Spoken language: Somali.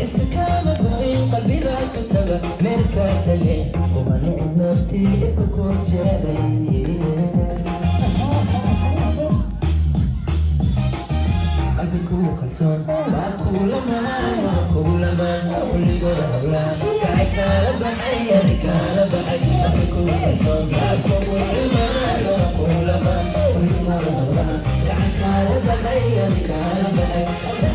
Iska goyn qalbiga ku taga meel ka tagay kuma nicin naftii ifka ku jecelay. Qalbigu kalsoon waa kulamaan, waa kulamaan kulligooda hawlaan kacay kala baxay ani kala baxay. Qalbigu kalsoon waa kulamaan, waa kulamaan kulligooda hawlaan kacay kala baxay ani kala baxay.